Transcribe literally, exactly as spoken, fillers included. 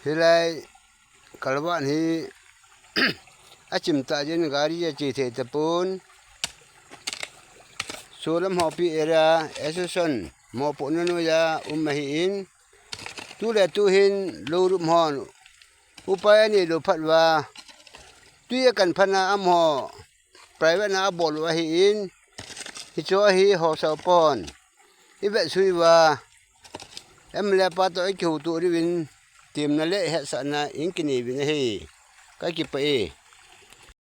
Hilai kalvan hi achim tah jin gari ache thei tapon. Solam Hopi area association mopohna noiya um ahin. Tule tuhin lourup hon upai anei lou phat uva, tui akan phat na amaho private na abol u ahin. Hichu hi haosa upa hon ivet sui uva, M L A pa toh ikihouto diuvin temna le hetsahna in kinei uvin ahi. Kakipah e.